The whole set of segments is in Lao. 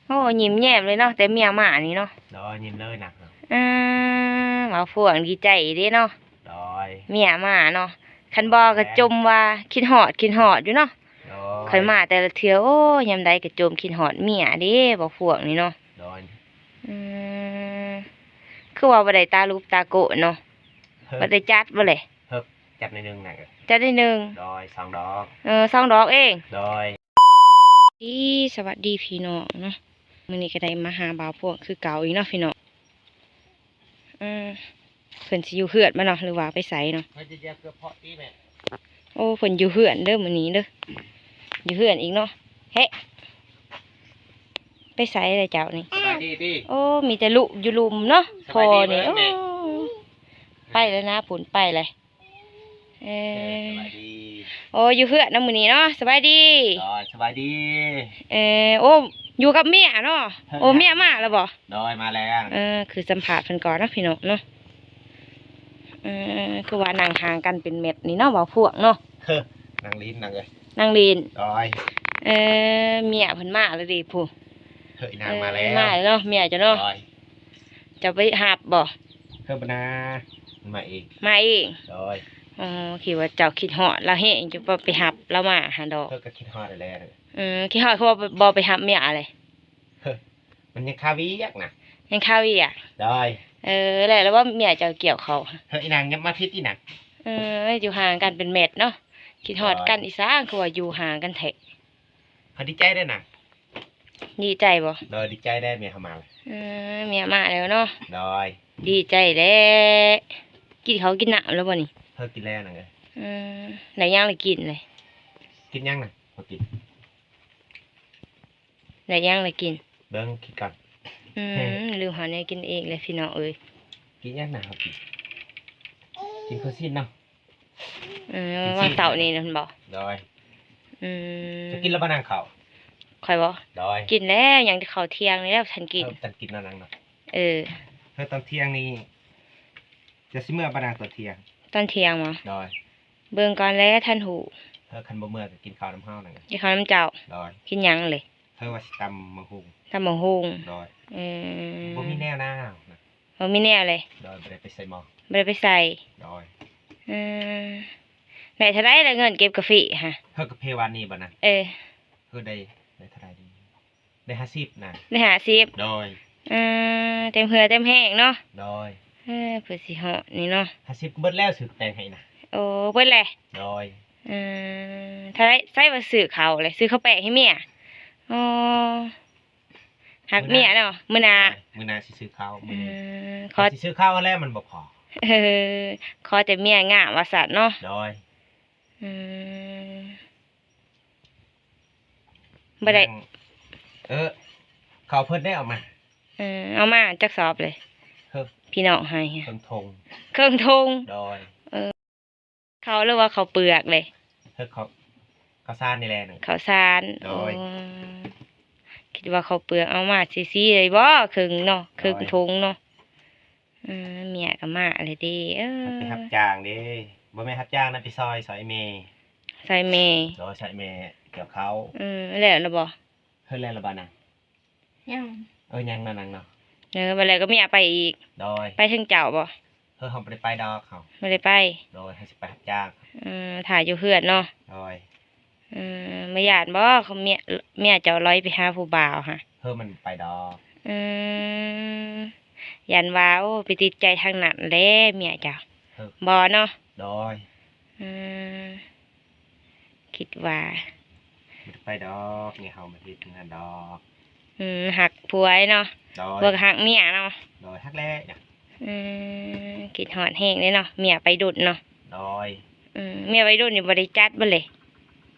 ໂອ້ ຍິ້ມແຍ້ມເລີຍເນາະ ແຕ່ເມຍມານີ້ເນາະ. ໂດຍ ຍິ້ມເລີຍນະ. ອືມ ເວົ້າພວງດີໃຈເດ້ເນາະ. ໂດຍ ເມຍມາເນາະ. ຄັນບໍ່ກໍຈົ່ມວ່າຄິດຮອດ ຄິດຮອດຢູ່ເນາະ. ໂດຍ ຂ້ອຍມາແຕ່ລະເທື່ອ ໂອ້ ຍາມໃດກໍຈົ່ມຄິດຮອດເມຍເດ້ ເວົ້າພວງນີ້ເນາະ. ໂດຍ ອືມ ຄືວ່າບໍ່ໄດ້ຕາລຸບຕາໂກນເນາະ. ເຮີກ ບໍ່ໄດ້ຈັດບໍ່ແຫຼະ? ເຮີກ ຈັດໜ້ອຍໜຶ່ງນະ. ຈັດໜ້ອຍໜຶ່ງ. ໂດຍ ສອງດອກ. ເອີ ສອງດອກເອງ. ໂດຍ ດີ ສະຫວັດດີພີ່ນ້ອງເນາະ. ມື້ນີ້ກໍໄດ້ມາຫາບ່າວພວງຄືເກົ່າອີກເນາະພີ່ນ້ອງ. ອືມ ເພິ່ນຊິຢູ່ເຮືອນບໍ່ເນາະ ຫຼືວ່າໄປໃສເນາະ? ໂອ້ ເພິ່ນຢູ່ເຮືອນເດີມື້ນີ້ເດີ ຢູ່ເຮືອນອີກເນາະ. ເຮະ ໄປໃສລະເຈົ້ານີ້? ສະບາຍດີຕິ? ໂອ້ ມີແຕ່ລຸຢູ່ລຸ່ມເນາະ. ສະບາຍດີ ພໍ່ນີ້ ເບິດແມ່. ໂອ້ ໄປແລ້ວນະ ພຸ້ນໄປແລ້ວ. ເອີ ເອີ ສະບາຍດີ. ໂອ້ ຢູ່ເຮືອນນະມື້ນີ້ເນາະ. ສະບາຍດີ. ໂດຍ ສະບາຍດີ. ເອີ ໂອ້ ຢູ່ກັບເມຍເນາະ. ເອີ ໂອ້ ເມຍມາແລ້ວບໍ່? ໂດຍ ມາແລ້ວ. ເອີ ຄືສຳພາດເພິ່ນກ່ອນເນາະພີ່ນ້ອງເນາະ. ເອີ ຄືວ່ານັ່ງຫ່າງກັນເປັນແມັດນີ້ເນາະ ເວົ້າພວງເນາະ. ນັ່ງຫຼິ້ນ ນັ່ງເອີຍ ນັ່ງຫຼິ້ນ. ໂດຍ ເອີ ເມຍເພິ່ນມາແລ້ວເດ້ຜູ້. ເຮີຍ ນາງມາແລ້ວ. ເອີ ມາແລ້ວເນາະ ເມຍເຈົ້າເນາະ. ໂດຍ ເຈົ້າໄປຮັບບໍ່? ເຮີຍ ບໍ່ນາ ມາເອງ. ມາເອງ. ໂດຍ ອໍ ຄິດວ່າເຈົ້າຄິດຮອດລາວແຮງ ຈຶ່ງໄປຮັບລາວມາຫັ້ນດອກ. ເຮີຍ ກໍຄິດຮອດແລ້ວ. ເອີ ຄິດຮອດຄືວ່າບໍ່ໄປຮັບເມຍເລີຍ? ເຮີຍ ມັນຍັງຄາວຽກນະ. ຍັງຄາວຽກ. ໂດຍ ເອີ ແລ້ວ ແລ້ວວ່າເມຍເຈົ້າກ່ຽວເຂົ້າ? ເຮີຍ ອີນາງຍັບມາຜິດອີນາງ. ເອີ ຢູ່ຫ່າງກັນເປັນແມັດເນາະ ຄິດຮອດກັນ. ໂດຍ ອີສາງ ຄືວ່າຢູ່ຫ່າງກັນແທ້. ເຮົາດີໃຈເດ້ນາງ. ດີໃຈບໍ່? ໂດຍ ດີໃຈເດ້ ເມຍເຮົາມາແລ້ວ. ເອີ ເມຍມາແລ້ວເນາະ. ໂດຍ ດີໃຈແຫຼະ. ກິນເຂົ້າກິນນ້ຳແລ້ວບໍ່ນີ້? ເຮົາກິນແລ້ວນາງເອີຍ. ເອີ ໄດ້ຫຍັງລະກິນເລີຍ? ກິນຫຍັງນະ? ເຮົາກິນ ໄດ້ຫຍັງລະກິນ? ເບິ່ງຄິດກ່ອນ. ອືມ ລືມຫາແນວກິນເອງເລີຍພີ່ນ້ອງເອີຍ. ກິນຫຍັງນະ? ເຮົາກິນ ກິນເຂົ້າຊີ້ນເນາະ. ເອີ ກິນຊີ້ນ ວາງເສົານີ້ນັ້ນບໍ່? ໂດຍ ອືມ ຈະກິນແລ້ວບໍ່ນາງເຂົ້າ? ຂ້ອຍບໍ່? ໂດຍ ກິນແລ້ວ ຍັງແຕ່ເຂົ້າທ່ຽງນີ້ແຫຼະ ບໍ່ທັນກິນ. ເອີ ບໍ່ທັນກິນເນາະນາງເນາະ. ເອີ ເອີ ຕອນທ່ຽງນີ້ ຈະຊິເມືອບໍ່ນາງຕອນທ່ຽງ? ຕອນທ່ຽງບໍ່? ໂດຍ ເບິ່ງກ່ອນແຫຼະ ທັນຮູ້. ເອີ ຄັນບໍ່ເມືອກໍກິນເຂົ້ານຳເຮົານະ. ກິນເຂົ້ານຳເຈົ້າ. ໂດຍ ກິນຫຍັງເລີຍ? ເອີ ວ່າຊິຕຳໝາກຫຸ່ງ. ຕຳໝາກຫຸ່ງ. ໂດຍ ເອີ ບໍ່ມີແນວນາງນະ. ບໍ່ມີແນວເລີຍ. ໂດຍ ບໍ່ໄດ້ໄປໃສ່ໝໍ້. ບໍ່ໄດ້ໄປໃສ່. ໂດຍ ເອີ ໄດ້ເທົ່າໃດລະເງິນເກັບກາເຟຫັ້ນ? ເຮີກາເຟວານນີ້ບໍ່ນະ? ເອີ ເຮີໄດ້ ໄດ້ເທົ່າໃດດີ? ໄດ້ຫ້າສິບນະ. ໄດ້ຫ້າສິບ. ໂດຍ ເອີ ເຕັມເຫື່ອເຕັມແຮງເນາະ. ໂດຍ ເອີ ເພື່ອຊິຮອດນີ້ເນາະ. ຫ້າສິບເບິດແລ້ວ ຊື້ແປ້ງໃຫ້ນະ. ໂອ້ ເບິດແລ້ວ. ໂດຍ ເອີ ຖ້າໄດ້ໃຊ້ວ່າຊື້ເຂົ້າແຫຼະ ຊື້ເຂົ້າແປ້ງໃຫ້ເມຍ. ອໍ ຮັກເມຍເນາະ. ມື້ໜ້າ ມື້ໜ້າຊິຊື້ເຂົ້າ. ອືມ ຂໍຊິຊື້ເຂົ້າແລ້ວມັນບໍ່ພໍ. ເອີ ຂໍແຕ່ເມຍງາມວ່າຊັ້ນເນາະ. ໂດຍ ອືມ ບໍ່ໄດ້ ເອີ ເຂົ້າເພິ່ນໄດ້ເອົາມາ. ເອີ ເອົາມາຈັກສອບເລີຍ? ເອີ ພີ່ນ້ອງໃຫ້ ເຄິ່ງຖົງ. ເຄິ່ງຖົງ. ໂດຍ ເອີ ເຂົ້າ ຫຼືວ່າເຂົ້າເປືອກເລີຍ? ເອີ ເຂົ້າ ເຂົ້າສານນີ້ແຫຼະ. ເຂົ້າສານ. ໂດຍ ໂອ້ ຄິດວ່າເຂົ້າເປືອກ ເອົາມາຊີ້ໆເລີຍບໍ່? ເຄິ່ງເນາະ. ໂດຍ ເຄິ່ງຖົງເນາະ. ເອີ ເມຍກໍມາແລ້ວເດ້. ເອີ ໄປຮັບຈ້າງເດ້. ບໍ່ແມ່ນຮັບຈ້າງນະ ໄປຊ່ອຍ ຊ່ອຍແມ່. ຊ່ອຍແມ່. ໂດຍ ຊ່ອຍແມ່ກ່ຽວເຂົ້າ. ເອີ ແລ້ວລະບໍ່? ເຮີແລ້ວລະບໍ່ນາງ? ຍັງ. ເອີ ຍັງນະນາງເນາະ. ເອີ ບັດແລ້ວກໍເມຍໄປອີກ. ໂດຍ ໄປເທິງເຈົ້າບໍ່? ເຮີ ເຮົາບໍ່ໄດ້ໄປດອກເຮົາ. ບໍ່ໄດ້ໄປ. ໂດຍ ເຮົາຊິໄປຮັບຈ້າງ. ອືມ ຖ້າຢູ່ເຮືອນເນາະ. ໂດຍ ອືມ ບໍ່ຢ້ານບໍ່ ເມຍ ເມຍເຈົ້າລອຍໄປຫາຜູ້ບ່າວຫະ? ເຮີ ມັນໄປດອກ. ອືມ ຢ້ານວ່າ ໂອ້ ໄປຕິດໃຈທາງນັ້ນແຫຼະເມຍເຈົ້າ. ເຮີ ບໍ່ເນາະ. ໂດຍ ອືມ ຄິດວ່າ ບໍ່ໄດ້ໄປດອກ ເມຍເຮົາມາເຮັດງານດອກ. ອືມ ຮັກຜົວເນາະ. ໂດຍ ຜົວກໍຮັກເມຍເນາະ. ໂດຍ ຮັກແຫຼະ. ອືມ ຄິດຮອດແຮງເດ້ເນາະ ເມຍໄປດົນເນາະ. ໂດຍ ອືມ ເມຍໄປດົນນີ້ບໍ່ໄດ້ຈັດບໍ່ເລີຍ?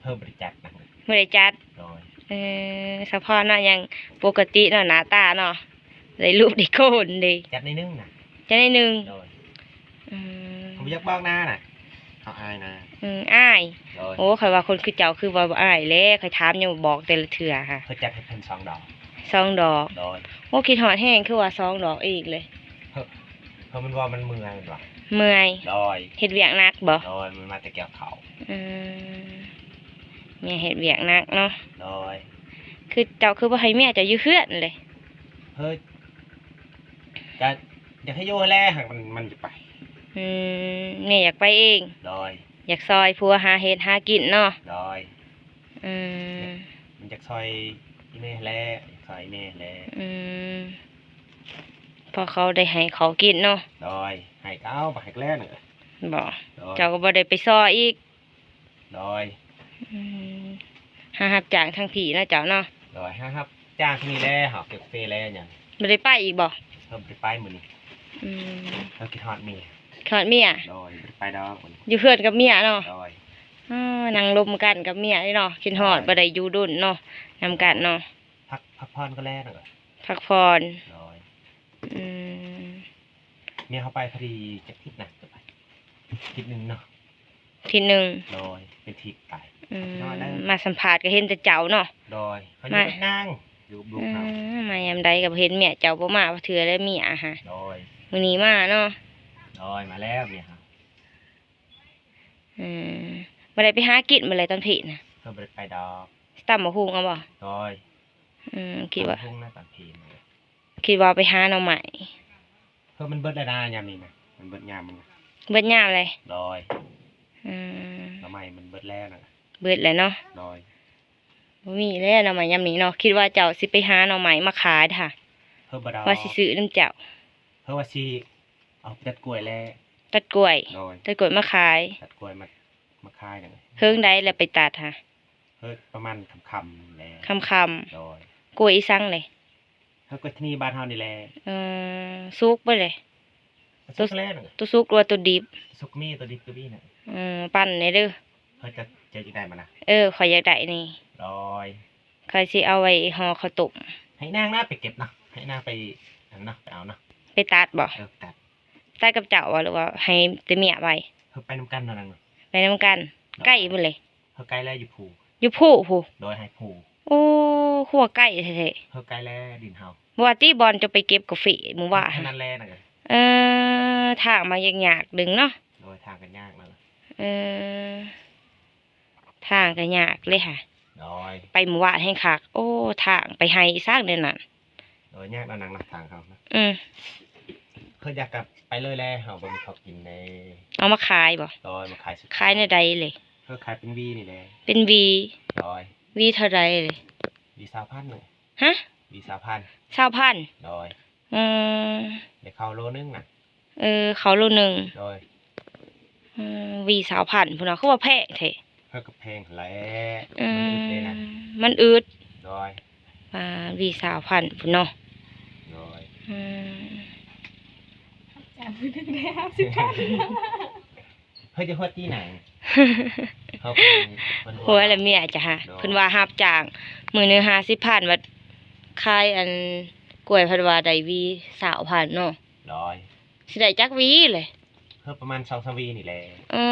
ເພິ່ນບໍ່ໄດ້ຈັດນະ. ບໍ່ໄດ້ຈັດ. ໂດຍ ເອີ ສະເພາະເນາະ ຍັງປົກກະຕິເນາະ ໜ້າຕາເນາະ ໄດ້ຮູບໄດ້ໂຄນເດ້. ຈັດໜ້ອຍໜຶ່ງນະ. ຈັດໜ້ອຍໜຶ່ງ. ໂດຍ ອືມ ເຂົາບໍ່ຢາກບອກນານະ ເຂົາອາຍນາ. ອືມ ອາຍ. ໂດຍ ໂອ້ ຂ້ອຍວ່າຄົນຄືເຈົ້າຄືວ່າບໍ່ອາຍແຫຼະ ຂ້ອຍຖາມຍັງບໍ່ບອກແຕ່ລະເທື່ອຫະ. ເພິ່ນຈັດໃຫ້ເພິ່ນສອງດອກ. ສອງດອກ. ໂດຍ ໂອ້ ຄິດຮອດແຮງ ຄືວ່າສອງດອກອີກເລີຍ. ເພິ່ນ ເພິ່ນມັນວ່າມັນເມື່ອຍວ່າ. ເມື່ອຍ. ໂດຍ ເຮັດວຽກໜັກບໍ່? ໂດຍ ມັນມາແຕ່ກ່ຽວເຂົ້າ. ອືມ ເມຍເຮັດວຽກໜັກເນາະ. ໂດຍ ຄືເຈົ້າຄືບໍ່ໃຫ້ເມຍເຈົ້າຢູ່ເຮືອນເລີຍ? ເຮີ້ຍ ກະຢາກໃຫ້ຢູ່ຫັ້ນແຫຼະ ຫາກມັນ ມັນຈະໄປ. ອືມ ແມ່ຢາກໄປເອງ. ໂດຍ. ຢາກຊ່ອຍຜົວຫາເຮັດຫາກິນເນາະ. ໂດຍ. ອືມ ມັນຢາກຊ່ອຍອີ່ແມ່ຫັ້ນແຫຼະ ຢາກຊ່ອຍອີ່ແມ່ຫັ້ນແຫຼະ. ອືມ ພໍເຂົາໄດ້ໃຫ້ເຂົາກິນເນາະ. ໂດຍ. ໃຫ້ກໍເອົາ ບໍ່ໃຫ້ກໍແລ້ວ. ບໍ່. ໂດຍ. ເຈົ້າກໍບໍ່ໄດ້ໄປຊ່ອຍອີກ. ໂດຍ. ອືມ ຫາຮັບຈ້າງທາງພີ້ເນາະເຈົ້າເນາະ. ໂດຍ. ຫາຮັບຈ້າງທາງນີ້ແຫຼະ ຫາເກັບເຟແຫຼະຫຍັງ. ບໍ່ໄດ້ໄປອີກບໍ່? ເພິ່ນບໍ່ໄດ້ໄປມື້ນີ້. ອືມ ເຮົາຄິດຮອດເມຍ. ຄິດຮອດເມຍ? ໂດຍ. ບໍ່ໄດ້ໄປດອກມື້ນີ້ ຢູ່ເຮືອນກັບເມຍເນາະ. ໂດຍ. ອໍ ນັ່ງລົມກັນກັບເມຍເດ້ເນາະ ຄິດຮອດ. ໂດຍ. ບໍ່ໄດ້ຢູ່ດົນເນາະ ນຳກັນເນາະ. ພັກ ພັກຜ່ອນກໍແລ້ວນະ. ພັກຜ່ອນ. ໂດຍ. ອືມ ເມຍເຮົາໄປພໍດີຈັກທິດນະ ຈະໄປທິດໜຶ່ງເນາະ. ທິດໜຶ່ງ. ໂດຍ. ເປັນທິດໄປ. ອືມ ມາສຳພາດກໍເຫັນແຕ່ເຈົ້າເນາະ. ໂດຍ. ເຂົາຢູ່ກັບນາງ ຢູ່ ອືມ ມາຍາມໃດກໍບໍ່ເຫັນເມຍເຈົ້າບໍ່ມາເທື່ອເລີຍເມຍຫາ. ໂດຍ. ມື້ນີ້ມາເນາະ. ໂດຍ. ມາແລ້ວເມຍຫາ. ອືມ ບໍ່ໄດ້ໄປຫາກິນບໍ່ແລະຕອນພີ້ນະ? ເພິ່ນບໍ່ໄດ້ໄປດອກ. ຕຳບັກຫຸ່ງເອົາບໍ່? ໂດຍ. ອືມ ຄິດວ່າ ຕຳບັກຫຸ່ງນະຕອນພີ້ນ. ຄິດວ່າໄປຫາໜໍ່ໄມ້. ເພິ່ນມັນເບິດແລ້ວນະ ຍາມນີ້ນະ ມັນເບິດຍາມມັນນະ. ເບິດຍາມເລີຍ? ໂດຍ. ອືມ ໜໍ່ໄມ້ມັນເບິດແລ້ວນະ. ເບິດແລ້ວເນາະ. ໂດຍ. ບໍ່ມີແລ້ວໜໍ່ໄມ້ຍາມນີ້ເນາະ. ຄິດວ່າເຈົ້າຊິໄປຫາໜໍ່ໄມ້ມາຂາຍເດ້. ເພິ່ນບໍ່ດອກ. ວ່າຊິຊື້ນຳເຈົ້າ. ເພິ່ນວ່າຊິເອົາໄປຕັດກ້ວຍແຫຼະ. ຕັດກ້ວຍ. ໂດຍ. ຕັດກ້ວຍມາຂາຍ. ຕັດກ້ວຍມາ ມາຂາຍນະ. ເຫິງໃດແລ້ວໄປຕັດຫາ? ເຮີ້ຍ ປະມານຄ່ຳໆແຫຼະ. ຄ່ຳໆ. ໂດຍ. ກ້ວຍອີສັງເດ? ເຮີ້ຍ ກ້ວຍທະນີບ້ານເຮົານີ້ແຫຼະ. ເອີ ສຸກບໍ່ເດ? ສຸກແລ້ວນະ. ໂຕສຸກຫຼືວ່າໂຕດິບ? ສຸກມີ ໂຕດິບກໍມີນະ. ເອີ ປັ້ນແດ່ເດີ. ເຮີ້ຍ ເຈົ້າ ເຈົ້າຢາກໄດ້ບໍ່ນະ? ເອີ ຂ້ອຍຢາກໄດ້ນີ້. ໂດຍ. ຂ້ອຍຊິເອົາໄວ້ຫໍ່ເຂົ້າຕົ້ມ. ໃຫ້ນາງນະໄປເກັບນະ ໃຫ້ນາງໄປອັນນະ ໄປເອົານະ. ໄປຕັດບໍ່? ເອີ ຕັດ. ຕັດກັບເຈົ້າບໍ່ ຫຼືວ່າໃຫ້ແຕ່ເມຍໄປ? ເຮົາໄປນຳກັນເນາະນາງ. ໄປນຳກັນ. ໂດຍ. ໃກ້ບໍ່ເລີຍ? ເຮົາໃກ້ແລ້ວ ຢູ່ພູ. ຢູ່ພູພຸ້ນ? ໂດຍ. ໃຫ້ພູ. ໂອ້ ຄືວ່າໃກ້ແທ້ໆ. ເຮົາໃກ້ແລ້ວດິນເຮົາ. ບໍ່ວ່າຕິ ບ່ອນເຈົ້າໄປເກັບກາເຟມື້ວານຫັ້ນ. ນັ້ນແຫຼະນະ. ເອີ ທາງມາຍາກໆໜຶ່ງເນາະ. ໂດຍ. ທາງກໍຍາກນັ້ນແຫຼະ. ເອີ ທາງກໍຍາກເລີຍຫະ. ໂດຍ. ໄປມື້ວານແຮງຄັກ. ໂອ້ ທາງໄປໄຮ່ອີສັງແນວນັ້ນ. ໂດຍ. ຍາກນະນາງນະ ທາງເຮົານະ. ອືມ ເຮົາຢາກກັບໄປເລີຍແຫຼະ ເຮົາບໍ່ມີເຂົ້າກິນເດ້. ເອົາມາຂາຍບໍ່? ໂດຍ. ມາຂາຍ. ຂາຍແນວໃດເລີຍ? ເຮົາຂາຍເປັນຫວີນີ້ແຫຼະ. ເປັນຫວີ? ໂດຍ. ຫວີເທົ່າໃດເລີຍ? ຫວີຊາວພັນ. ຮະ? ຫວີຊາວພັນ. ຊາວພັນ? ໂດຍ. ອືມ ໄດ້ເຂົ້າໂລໜຶ່ງນະ. ເອີ ເຂົ້າໂລໜຶ່ງ. ໂດຍ. ອືມ ຫວີຊາວພັນພຸ້ນນະ ຄືວ່າແພງແທ້. ເຮົາກໍແພງຫັ້ນແຫຼະ. ອືມ ມັນອຶດເດ້ນະ. ມັນອຶດ. ໂດຍ. ອ່າ ຫວີຊາວພັນພຸ້ນເນາະ. ໂດຍ. ອືມ ເຮີ້ຍ ຢ່າຫົວຕີນາງ. ເຮົາເປັນ ເພິ່ນຫົວແລ້ວເມຍຈະຫາ. ໂດຍ. ເພິ່ນວ່າຮັບຈ້າງມື້ໜຶ່ງຫ້າສິບພັນ ບັດຂາຍອັນກ້ວຍ ເພິ່ນວ່າໄດ້ຫວີຊາວພັນເນາະ. ໂດຍ. ຊິໄດ້ຈັກຫວີເລີຍ? ເຮີ້ຍ ປະມານສອງສາມຫວີນີ້ແຫຼະ. ເອີ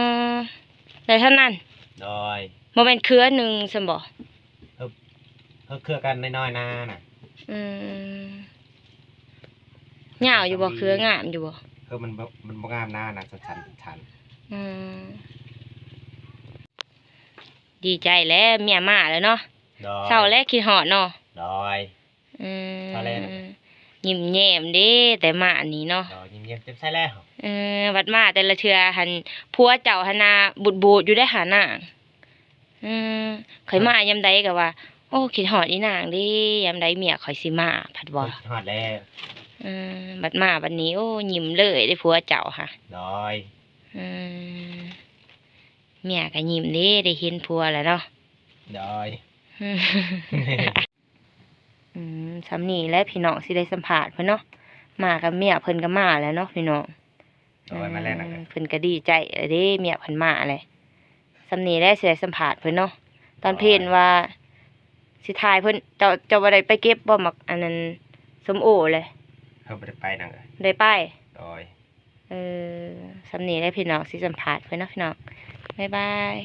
ໄດ້ເທົ່ານັ້ນ? ໂດຍ. ບໍ່ແມ່ນເຄືອໜຶ່ງຊັ້ນບໍ່? ເຮີ້ຍ ເຮີ້ຍ ເຄືອກັນນ້ອຍໆນານະ. ອືມ ຍາວຢູ່ບໍ່? ສອງສາມຫວີ. ເຄືອງາມຢູ່ບໍ່? ເຮີ້ຍ ມັນບໍ່ ມັນບໍ່ງາມນານະ ສັ້ນໆ. ອືມ ດີໃຈແລ້ວ ເມຍມາແລ້ວເນາະ. ໂດຍ. ເຊົາແລ້ວ ຄິດຮອດເນາະ. ໂດຍ. ອືມ ພໍແລ້ວນະ. ຍິ້ມແຍ້ມເດ້ ແຕ່ມານີ້ເນາະ. ໂດຍ. ຍິ້ມແຍ້ມແຈ່ມໃສແລ້ວ. ເອີ ບັດມາແຕ່ລະເທື່ອຫັ້ນ ຜົວເຈົ້າຫັ້ນນະບູດໆຢູ່ເດ້ຫານາງ. ເອີ ຂ້ອຍມາຍາມໃດກໍວ່າ ໂອ້ ຄິດຮອດອີນາງເດ້ ຍາມໃດເມຍຂ້ອຍຊິມາ ພັດວ່າ. ໂອ້ຍ ຄິດຮອດແລ້ວ. ເອີ ບັດມາບັດນີ້ ໂອ້ ຍິ້ມເລີຍເດ້ຜົວເຈົ້າຫະ. ໂດຍ. ເອີ ເມຍກໍຍິ້ມເດ້ ໄດ້ເຫັນຜົວແລ້ວເນາະ. ໂດຍ. ອືມ ສ່ຳນີ້ແຫຼະພີ່ນ້ອງ ຊິໄດ້ສຳພາດເພິ່ນເນາະ. ມາກັບເມຍເພິ່ນກໍມາແລ້ວເນາະພີ່ນ້ອງ. ໂດຍ. ມາແລ້ວນະ. ອືມ ເພິ່ນກໍດີໃຈແລ້ວເດ້ ເມຍເພິ່ນມາແລ້ວ. ສ່ຳນີ້ແຫຼະ ຊິໄດ້ສຳພາດເພິ່ນເນາະ. ຕອນເພັນວ່າຊິຖ່າຍເພິ່ນ ເຈົ້າ ເຈົ້າບໍ່ໄດ້ໄປເກັບບໍ່ ໝາກອັນນັ້ນ ສົ້ມໂອເລີຍ? ເຮົາບໍ່ໄດ້ໄປນະ. ບໍ່ໄດ້ໄປ? ໂດຍ. ເອີ ສ່ຳນີ້ແຫຼະພີ່ນ້ອງ ຊິສຳພາດເພິ່ນເນາະພີ່ນ້ອງ. ບາຍບາຍ.